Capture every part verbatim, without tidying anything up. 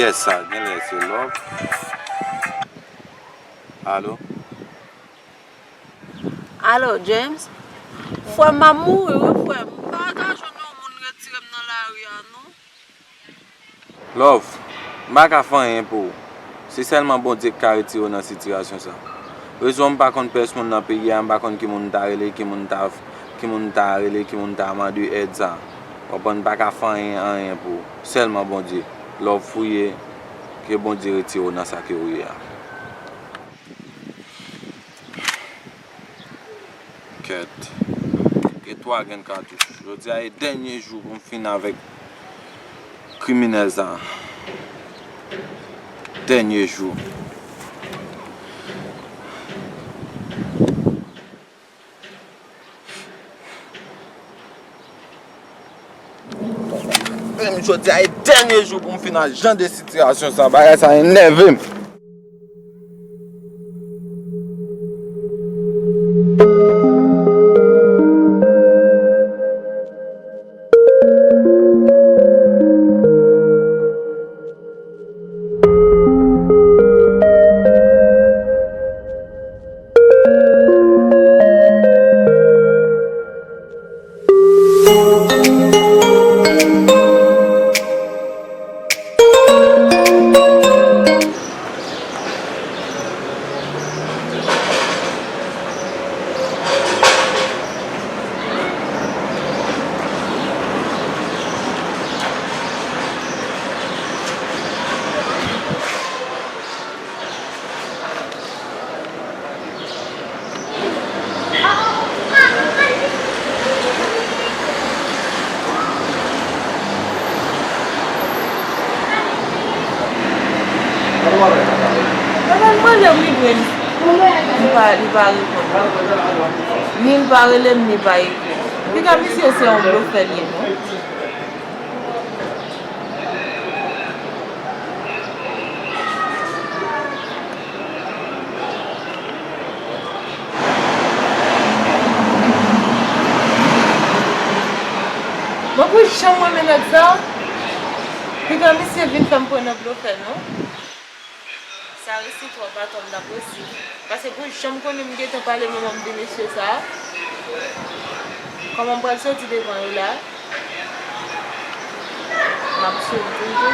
Kiyès sa? Genlè se Love. Alo? Alo, James? Frè m, m ap mouri, wi, frè m. M pa ka jwenn yon moun retire m nan lari a, non. Love, m pa ka fè anyen pou ou. Se sèlman Bondye ki ka retire w nan sitiyasyon sa. Rezon, m pa konn pyès moun nan peyi a, m pa konn ki moun m ta rele, ki moun m ta, ki moun m ta rele, ki moun m ta mande èd sa. W konprann, m pa ka fè anyen, anyen pou ou. Sèlman Bondye. Love, fouye, ke Bondye retire w nan sa ke w ye a. Kèt. Gen twa grenn katouch. Jodi a e dènye jou pou m fin avèk kriminèl sa. Dènye jou. Menm jodi a e dènye jou pou m fin ak jan de sitiyasyon sa. Bagay sa enève m. Mwen mande w, li pa, li pa reponn. Ni l pa rele m, ni pa ekri m. Piga misye se yon blofè li ye, non? Mwen pou janm renmen nèg sa. Piga misye vin fè m pran nan blofè, non? Sa resi twòp, atò m t ap resi. Paske pou jan m konnen m gentan pale manman m de mesye sa a, kòman m pral soti devan yo la? M ap swiv toujou.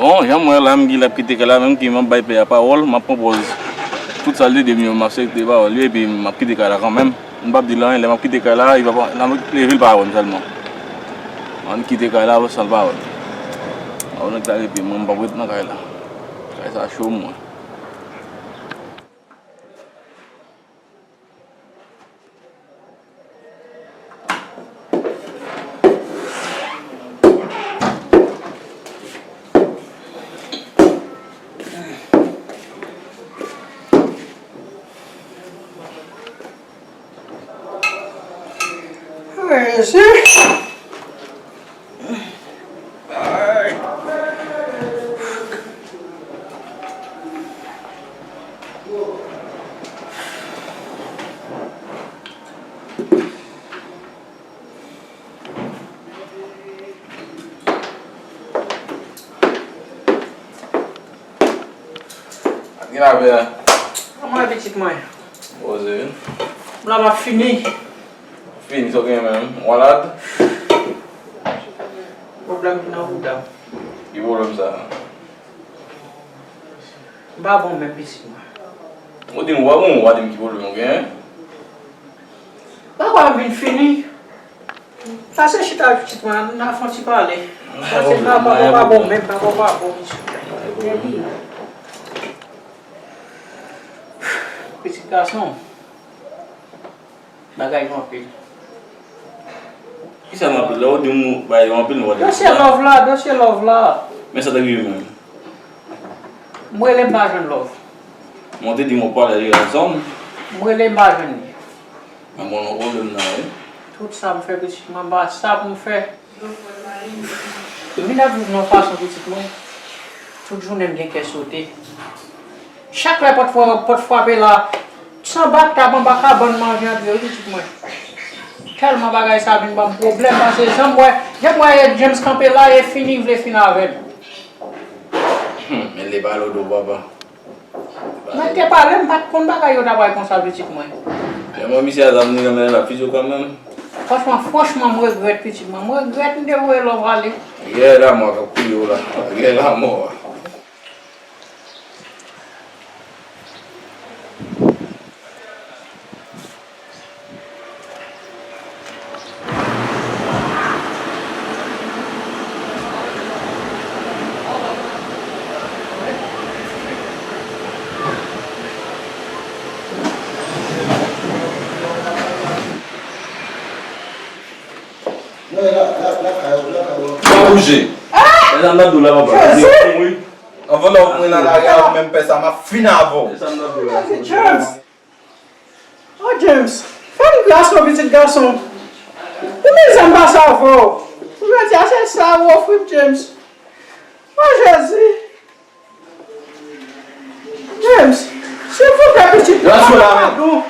Bon, jan m wè la, m gen lè ap kite kay la, menm ke m ap bay pè a pawòl, m ap pran pòz tout sa l te di m yo, m ap respekte pawòl li, epi m ap kite kay la kanmenm. M p ap di l anyen, lè m ap kite kay la, li pa, l ap leve l pa wè m sèlman. Ann kite kay la san l pa wè m. Avan nèg la rete, mwen, m p ap ret nan kay la. Kay sa cho mwen. Where is it? Gen lapè a. Kòman pitit mwen? Poze wi. M la m ap fini. Fini sa w gen menm. Malad. Pwoblèm ki nan bouda m. Ki pwoblèm sa? M pa bon menm pitit mwen. Ou di m ou pa bon, ou pa di m ki pwoblèm ou gen. Papa m vin fini. Sa se chita pitit mwen, n a fè yon ti pale. Sa se papa, papa bon menm, papa pa bon. Pitit gason. Bagay yo anpil. Kisa nou anpil? Lè w di m bagay yo anpil, nou pa di. Dosye love la, dosye love la. Men sa te rive menm. M rele m pa jwenn love. Mwen te di m w pale de rezon. M rele m pa jwenn li. Mwen bon, nou pwoblèm nan, wi. Tout sa m fè pitit mwen, m pa sa pou m fè. M vin ap viv nan fason pitit mwen. Tout jounen m gen kè sote. Chak lè pòt fra-, pòt frape la, Sanba k t ap anba kabann manje antre wi pitit mwen. Tèlman bagay sa vin ban m pwoblèm, paske jan m wè, jan m wè James kanpe la, e fini, m vle fin avè l. Hmm, men li pale w do papa. Mwen te pale, m pa t konn bagay yo ta pral konsa pitit mwen. Lè mwen misye a zam li nan men l, l ap fizye w kanmenm. Franchman, franchman, m regrèt pitit mwen. M regrèt m te voye lòv ale. Gè lamò k ap kriye w la. Gè lamò a. Pa bouje. Mezanmi, nan dou la, papa. Jezi! Anvan lè w mouri nan lari a, ou menm pè sa, m ap fin avè w. Jezi, James! Oh, James, fè m gras non, pitit gason. Pou mizè m pase avè w. Pou jodi a, se sa ou ofri m, James. Oh, Jezi. James, silvouplè, pitit mwen, mande padon.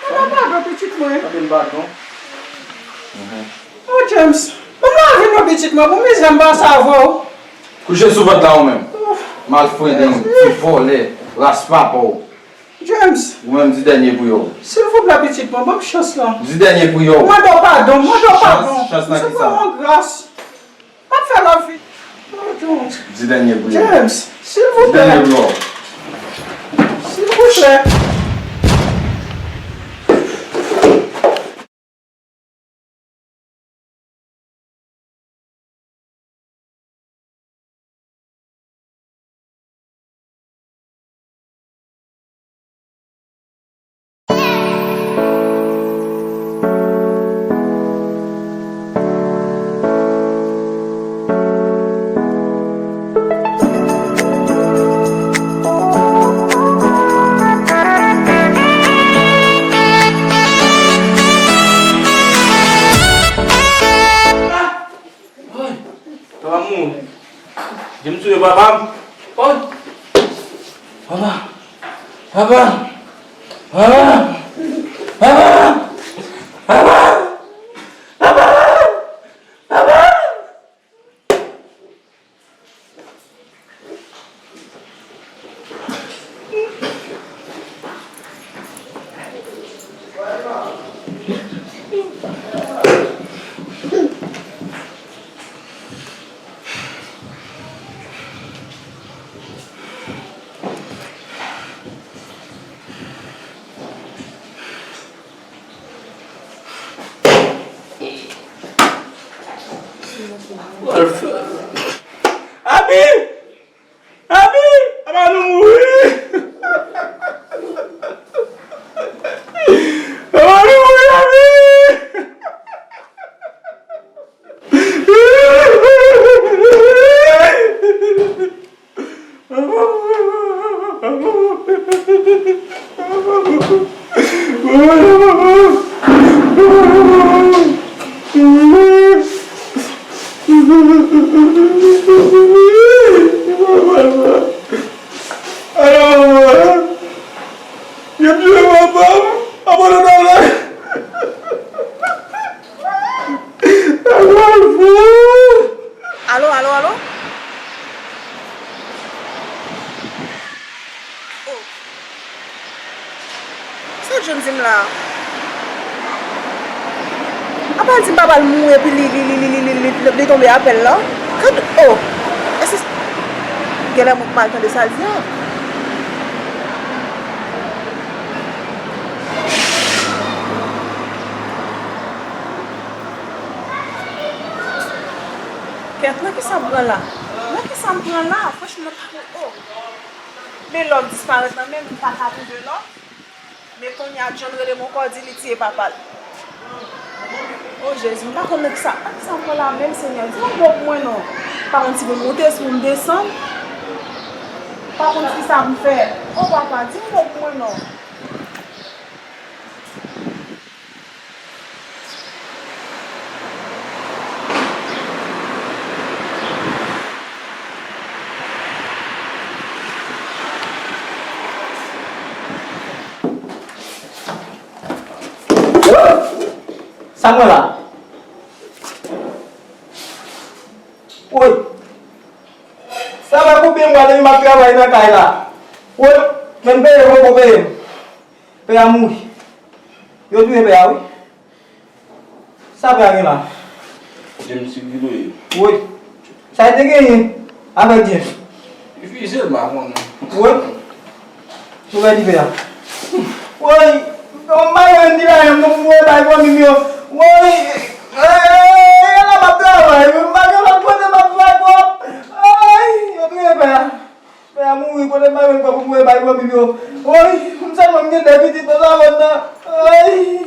Mande padon, pitit mwen. Mande m padon. Oh, James, ban m lavi non, pitit mwen, pou mizè m pase avè w. Kouche sou vant la ou menm. Malfrendeng, ti vòlè, ras papa w. James. Ou menm di dènye priyè w. Silvouplè, pitit mwen, ban m chans lan. Di dènye priyè w. Mande w padon, mande w padon. Chans, chans nan kisa? Ou se vrèman gras. M ap fè lòv vit. Padon. Di dènye priyè w. James, silvouplè. Di dènye priyè w. Silvouplè. Oy! Papa m mouri. James touye papa m. Oy! Papa! Papa! Papa! Abi! Abi! Papa nou mouri! Papa nou mouri, Abi! Alo, manman. Yo tiye papa m. Papa nou t ale. Alo, alo, alo? Oh. Sa John di m la? Apa l di m papa l mouri epi li, li, li tonbe apèl la? Gad, oh! Èske genlè mwen mal tande sa l di a? Kèt, nan kisa m pran la? Nan kisa m pran la? Franchman, m pa konn, oh! Men lòv disparèt nan men m, m pa ka twouve lòv. Men kounye a, John rele m ankò, di li tiye papa l. O Jezi, m pa konn nan kisa, nan kisa m pran la menm, Senyè. Di yon mo pou mwen non. M pa konn si pou m moute, si pou m desann. M pa konn kisa pou m fè. O papa, di yon mo pou mwen non. Sa mwen la. Woy. Sa va koupe mwen depi m ap travay nan kay la. Woy, men peye poko peye m. Pè a mouri. Yo touye pè a wi. Sa pè a gen la? James Figueroa. Woy. Sa te genyen avèk James? Difisil, m pa konnen. Woy. Nouvèl di pè a. Woy. Yon mayo yon di la yon moun mwen bay fanmi m yo. Woy. Eee, la m ap travay. M pa gen lòt kote m ap fè kòb. Ay, yo touye pè a. Pè a mouri, kote m pa jwenn kòb pou mwen bay fanmi m yo. Woy, m sèlman m gen de pitit nan lavòn nan. Ay.